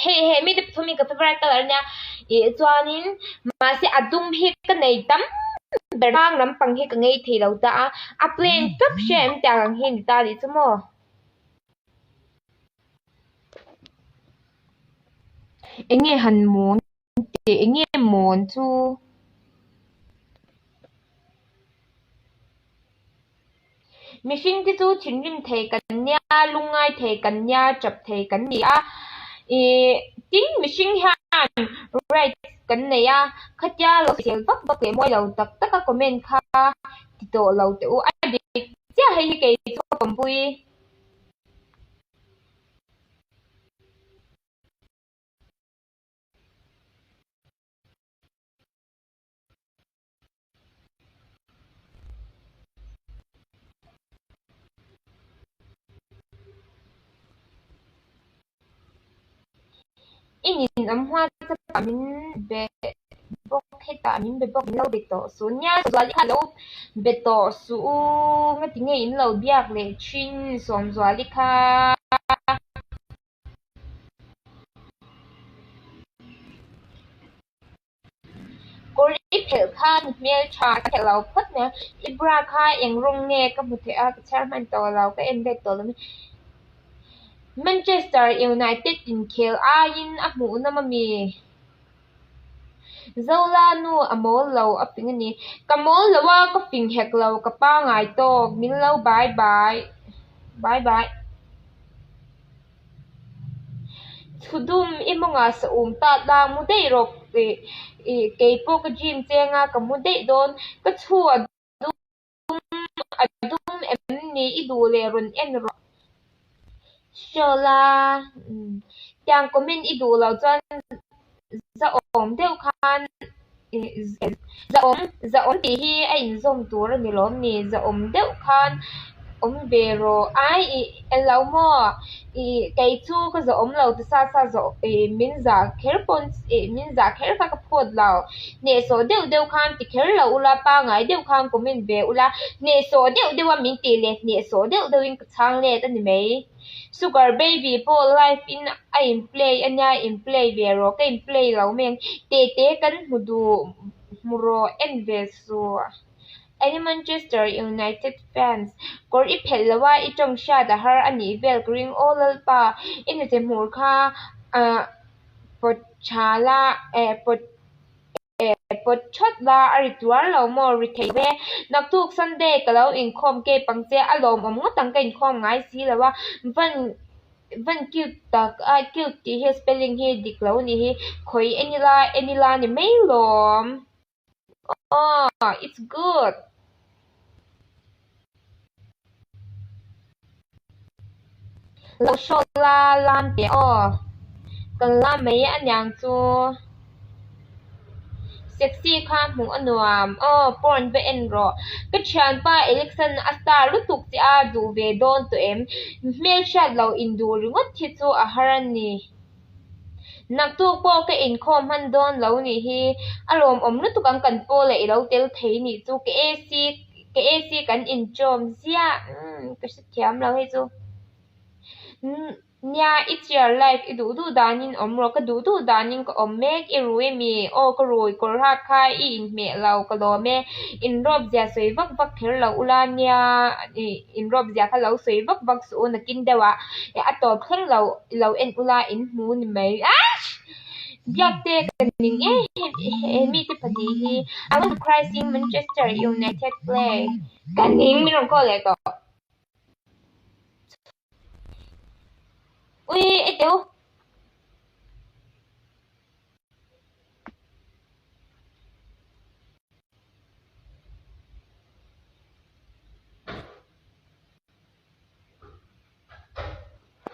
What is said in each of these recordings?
Hei he mite pathum hi ka favourite colour a nia ih chuanin mahse a dum hi ka nei tam ber a hang lampang hi ka ngei thei lo ta a a plain tawp hria em tiang ang hi a ni ta anih chu maw. Enge han mawn teh enge mawn chu. Mihring te chu thinrim thei kan nia, lungngai thei kan nia, tap thei kan ni a. Ih tin mihring hian rights kan nei a, khatia lo sawisel vak vak leh mawi lo tak tak a comment kha ti tawh lo teh u. A dik chiah hei hi kei chu ka pawmpui. I ninawm hma chapah min be bawk hetah min be bawk min lo be tawh suh nia Sawmzuali kha lo be tawh suh u ngati nge in lo biak leh thin Sawmzuali kha. Kawr i phelh kha ni hmel tha ka phelh lo phawt mai a, i bra kha eng rawng nge ka hmu theih a, ka chhiar hman tawh lo, ka en let tawh lo mai. Manchester United inkhel aiin a hmuh nawm a mi? Zola nu a mawl lo a fing a ni. Ka mawl lo a, ka fing hek lo, ka pangai tawk, min lo bye bye. Bye bye. Chhudum i mawngah sa um ta la mu daih rawh ih ih kei pawh ka gym cheng a ka mu daih dawn ka chhu a dum a dum em ni i duh leh rawn en rawh show la tiang comment i duh loh chuan zahawm deuh khan ih zahawm zahawm tih hi a inzawm tur a ni lawm ni zahawm deuh khan awm ve rawh ai ih eng lo maw ih kei chu ka zahawm lo ti sa sa zawh ih min zah kher pawn ih min zah kher kha ka phawt lo hnehsawh deuh deuh khan ti kher lo ula pangai deuh khan comment ve ula hnehsawh deuh deuh a min tih leh hnehsawh deuh deuh in ka chhang let a ni mai. Sugar baby pawh live in a in play a nia in play ve rawh ka in play lo mai ang tete kan hmu duh hmu rawh en ve suh Any Manchester United fans kawr i phelh lo a i tawng hriat a har a nih vel ka ring aw Lalpa i hnathawh hmur kha ah pawt tha la eh pawt Eh pawt thawt la a ri tuar lo maw ri thei ve. Naktuk Sunday ka lo inkhawm kep ang che a lawmawm ngawt ang ka inkhawm ngai si lo a van van cute tak a cute tih hi spelling hi dik lo a nih hi khawi en ila en ila ni mai lawm aw it's good. Lo hrawk la lam teh aw. Kan la mai aniang chu. Sexy kha hmuh a nuam. Aw porn va en rawh. Ka thianpa Alexan a star lutuk che a duh ve dawn tawh em? Hmelhriat lo induh ringawt hi chu a har a ni. Naktuk pawh ka inkhawm hman dawn lo nih hi. A lawmawm lutuk ang kan pawl ah i lo tel thei nih chu ka AC ka AC kan inchawm ziah umm ka hrethiam lo hei chu. Nia i chair life i duh duh danin awm rawh ka duh duh danin ka awm mek i rui ami aw ka rui kawr hak kha i inhmeh lo ka lawm e inrawp zia sawi vak vak kher lo ula nia ih inrawp zia kha lo sawi vak vak suh u nakin deuh ah a tawp thleng lo lo en ula in hmu ni mai ash biak te ka ning em he mite pahnih hi I want to cry seeing Manchester United play ka ning min rawn call leh tawh. Ui e teu.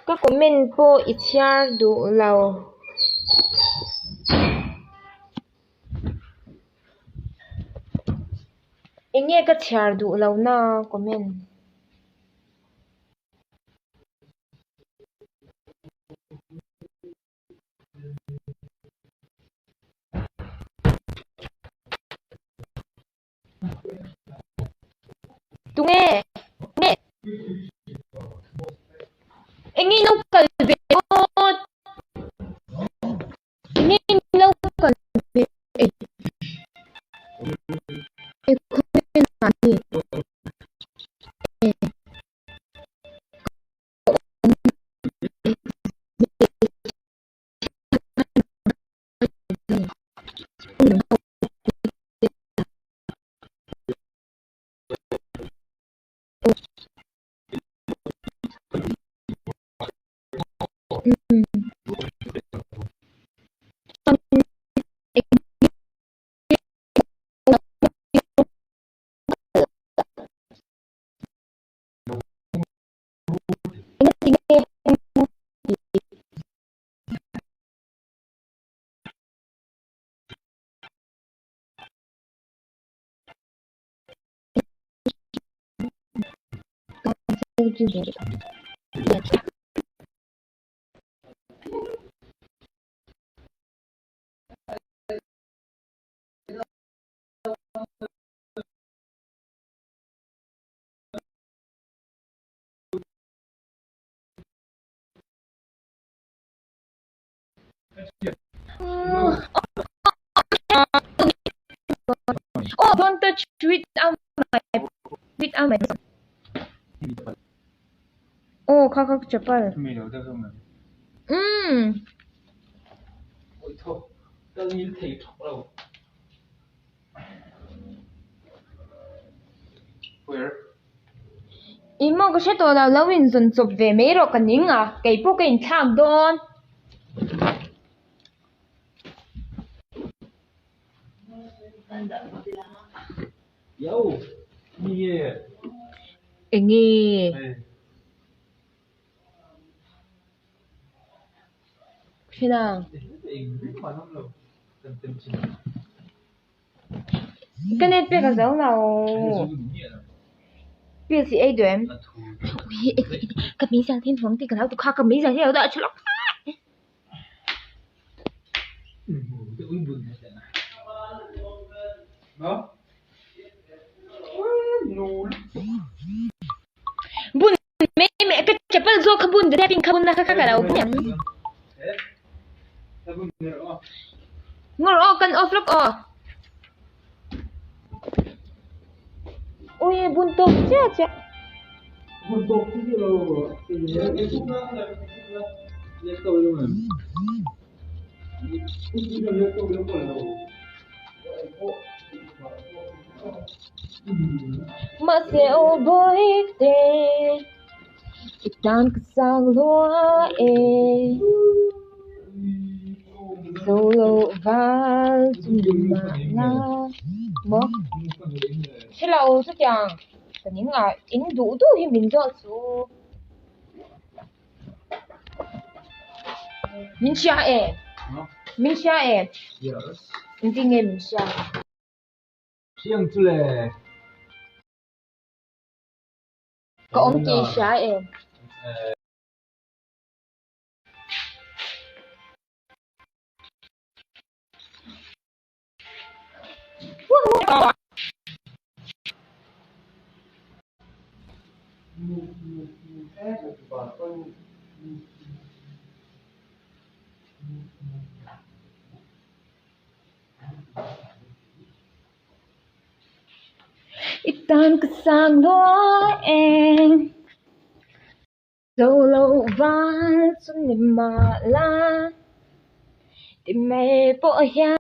Ka comment pawh i chhiar duh lo. Eng nge ka chhiar duh lo na comment. Tunge? Tunge? Eng nge i lo kal ve ngawt? Oh, don't touch without my without my Oh, kha kha chapal. Um. Ih maw ka hre tawh lo, lo inzawn chawp ve mai rawh ka ning a, kei pawh ka inthlak dawn. Enge? Ka net pek a zo lo. Pills i ei duh em? Ka hmeichhia te hian tih ka lo ti kha ka hmeichhia hi a lo dah tha lawk Bun mai mai ka chapal zawk kha bun ta kha bun na kha ka lo bun ang. Ngawr aw kan off lawk aw. Ui bun tawk chiah chiah. Mahse aw bawihte i tan ka sang lua e Zo lo val chu ni mahla maw Hre lo chutiang ka ning ah in duh duh hi min zawh chu Min hria e min hria e engtin nge min hria? Hriang chu le. Ka awm tih i hria em? I tan ka sang lua e Zo lo val chu ni mah la ti mai pawh hian.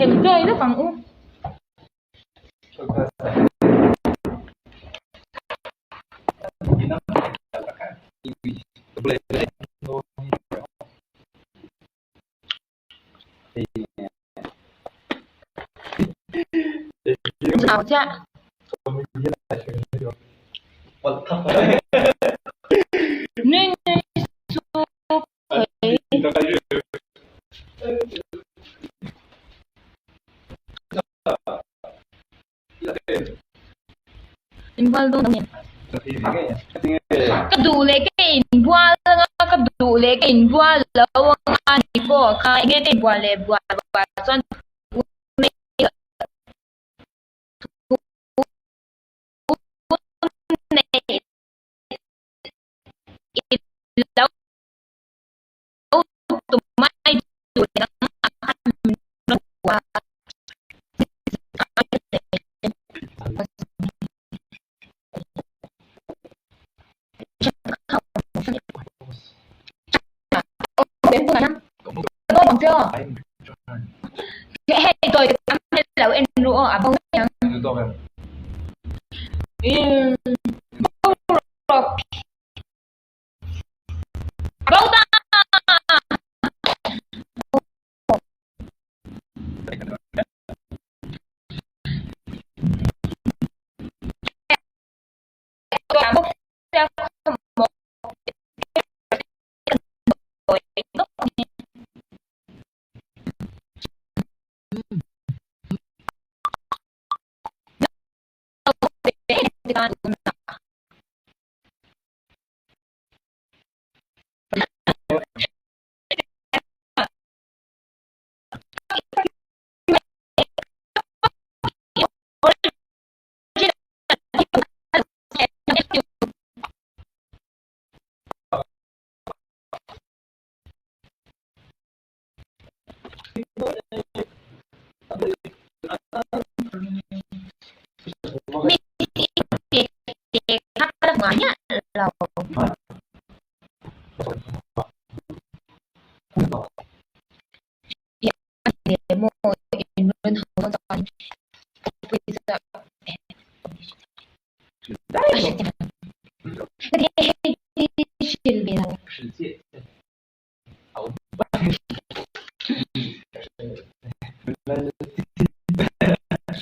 Enjoy vek ang u. Chiah. Nui nui chu Inbual dawn ang em? Ka duh leh ka inbual anga ka duh leh ka inbual lo anga ni pawh kha enge ka inbual leh bual bual chuan Hei tawi ka tam lo en ru aw a bo mai ang. Bo ta!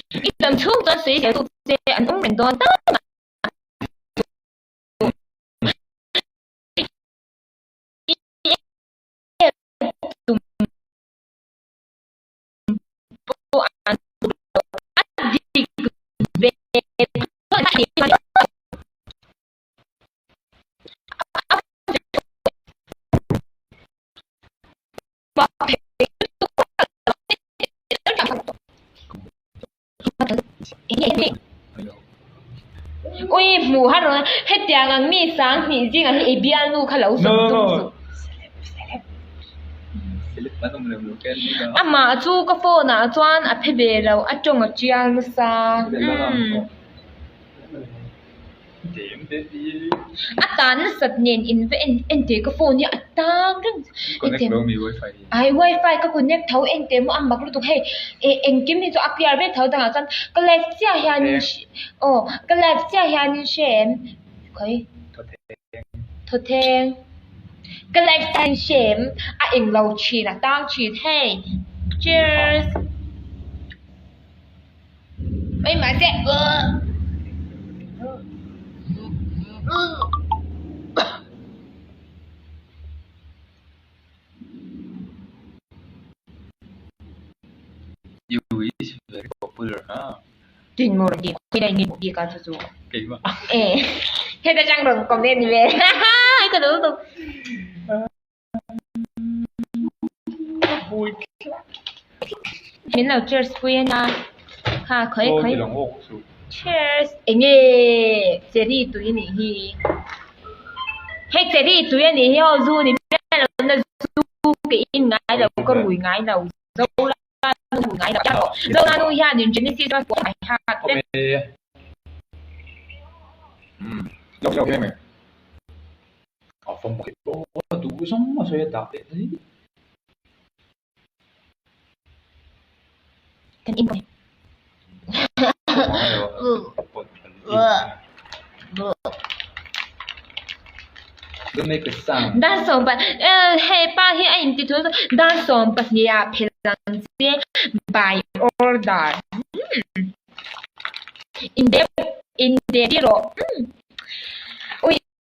I dam chhung chuan sawisel tu che an awm reng dawn ta mai. Ui hmuh har rawh hetiang ang mi sang hnih zingah hi i bialnu kha lo sawm tum suh. Amah chu ka phone ah chuan a phe ve lo a tawng a tial nasa. A tan nasat nen in va en en teh ka phone hi a tang reng ai wifi ka connect tho en teh maw a mak lutuk hei eh engkim hi chu a clear vek tho dangah chuan ka live chiah hianin aw ka live chiah hianin hre em khawi thawtheng ka live chiah hian hre em a englo thin a tang thin hei cheers. You is very popular ha. Keimah. Min lo cheers pui a nia kha khawi khawi cheers enge cherry tui a nih hi hei cherry tui a nih hi aw zu ni miah lo na zu ka in ngai lo ka rui ngai lo zo la nu rui ngai lo zo la nu hian in genesis a pawh hat vek. A fawm bawk aw a duh zawng a sawi a dah leh daih. Kan in bawk. Dar sawm pa hei pa hi a inti thul dar 12 ah phel ang che by order in in rawh.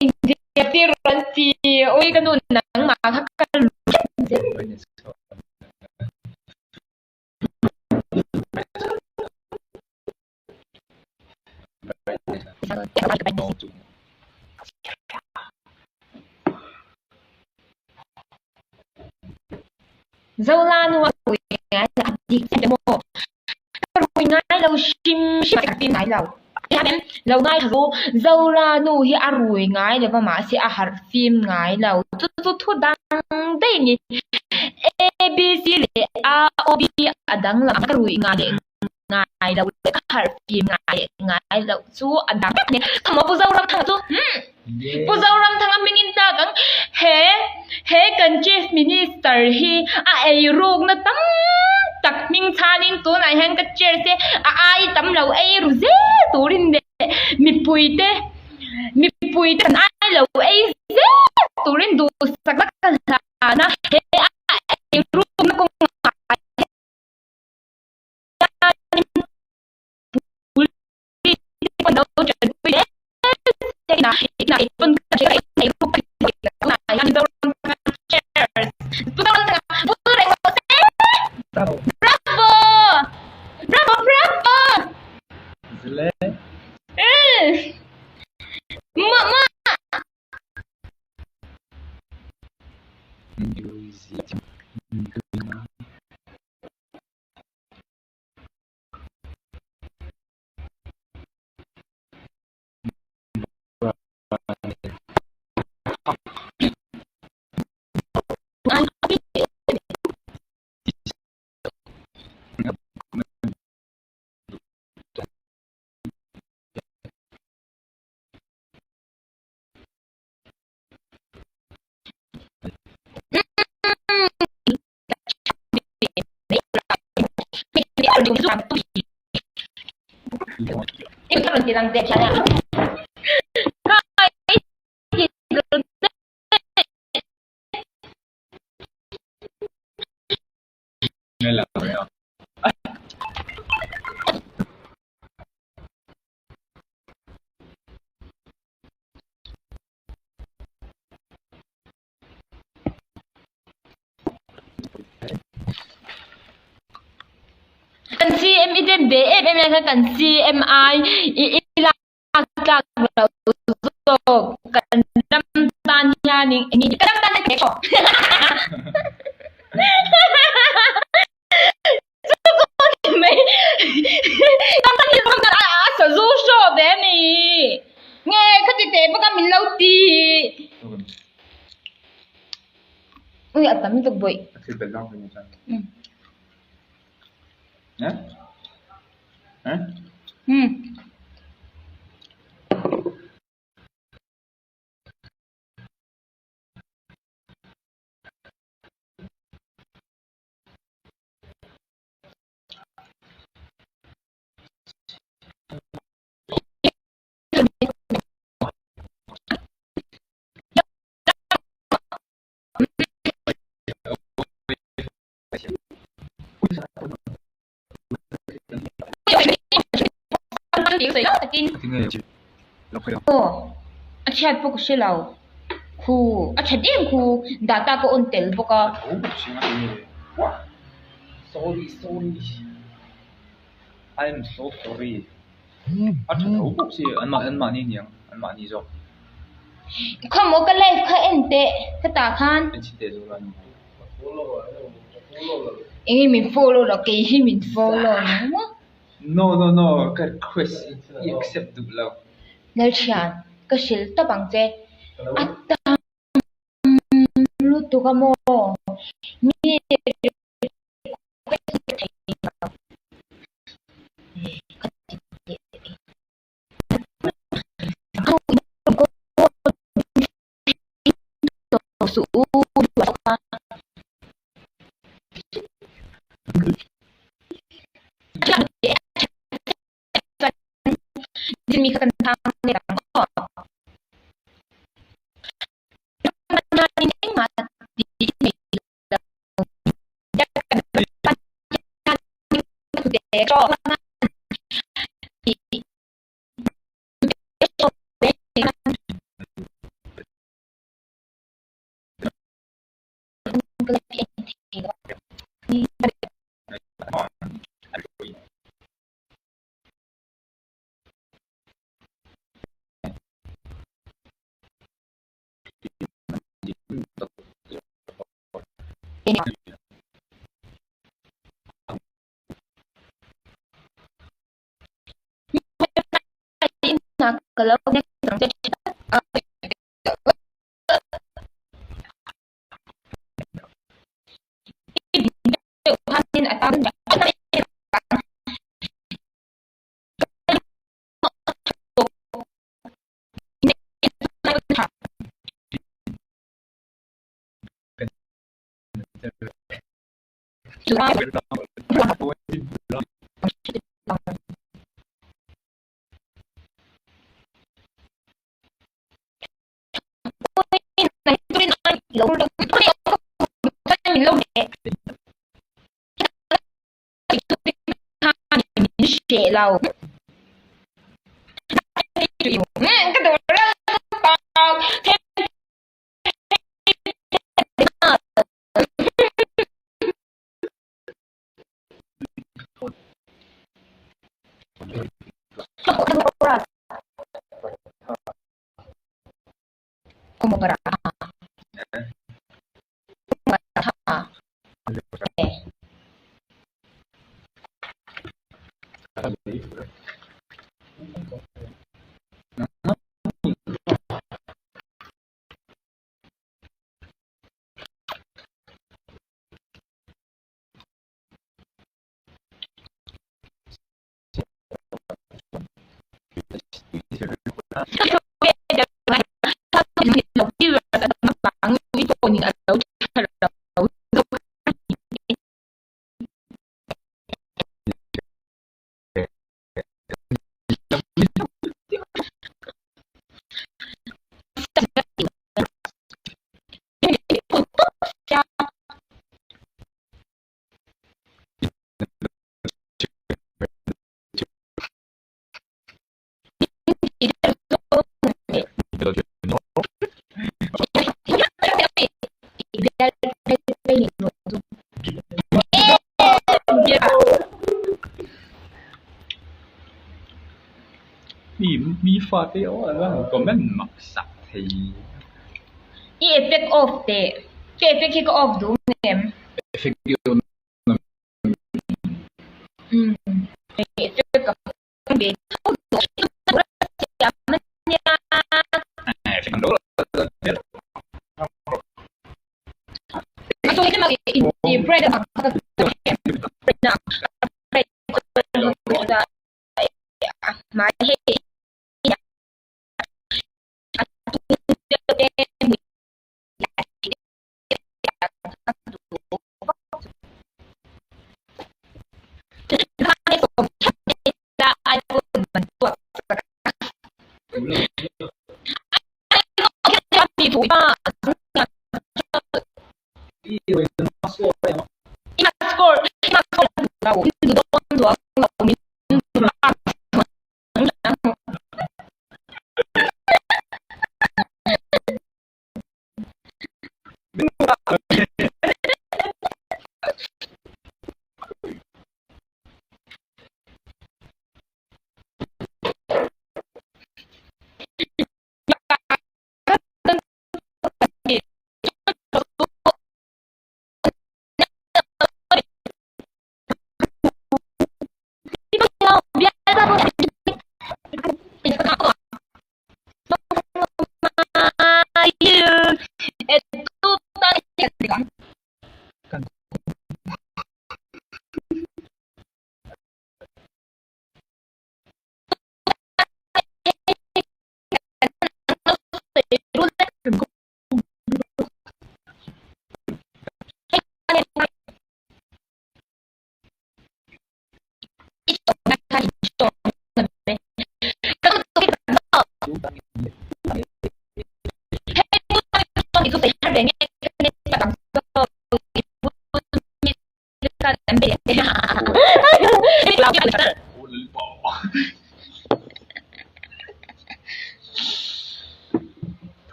Inzirtir an ti, Ui ka nu nangmah kha ka lu hrep che. Zola nu a rui ngai lo, a dik chiah maw? Ka rui ngai lo hrim hrim a, ka rui ngai lo. Lo ngai tha ru, Zola nu hi a rui ngai lo va mahse a harh fim ngai lo. Chu chu thu dang daih a ni. A B C leh A O B a dang lam ka rui ngai leh ngai lo leh ka harh fim ngai leh ngai loh chu a dang vek a ni. Kha maw Pu Zoramthanga chu? Pu Zoramthanga hmingin tlak ang he. He kan Chief Minister hi a eirukna tam tak hming chhanin tunah hian ka chair te a ai tam lo eiru zel turin leh mipuite mipuite kan ai lo ei zel turin duhsakna ka hlan a, he a eirukna kawngah hian Kan CM i dem ve em em lai khan kan CM ai i lak tlak loh zawk kan ram tan hianin eng nge kan ram tan hian a sazu hrawk ve a ni nge khati teh bawk a min lo ti ui a tam lutuk bawih. Aw a chhiat pawh ka hre lo khu a that em khu data ka on tel bawk a. Khawmaw ka live kha en teh hetah khan. Enge min follow lo kei hi min follow lo maw? No no no ka request i accept duh lo. Lalthian ka hrilh tawp ang che a tam lutuk a maw mi request thei lo. Como para Mi mi fate aw a comment mak sak thei. I effect off teh. Ka effect hi ka off duh ngem? Effect Effect ka hmang ve tho duh.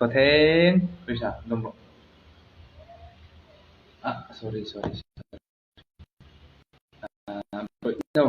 Thawtheng, pawisa dawm rawh. Ah, sorry, sorry, sorry. Ah, no.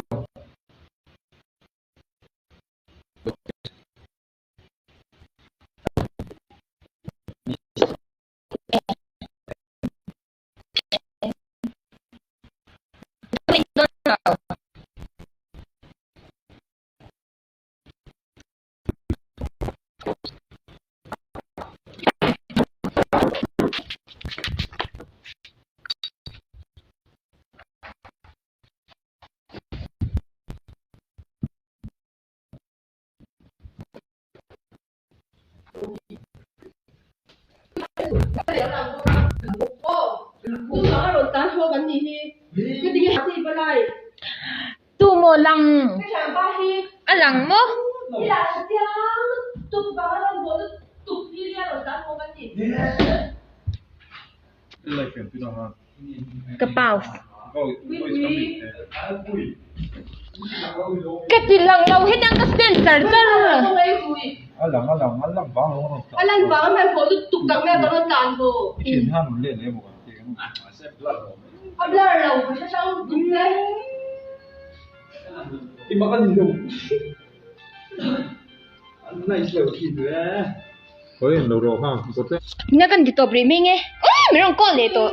Tu maw lang? A lang maw? Ka pause. Ka ti lang lo hetiang ka stand char char. Na kan ti tawp rih mai nge. Min rawn call leh tawh.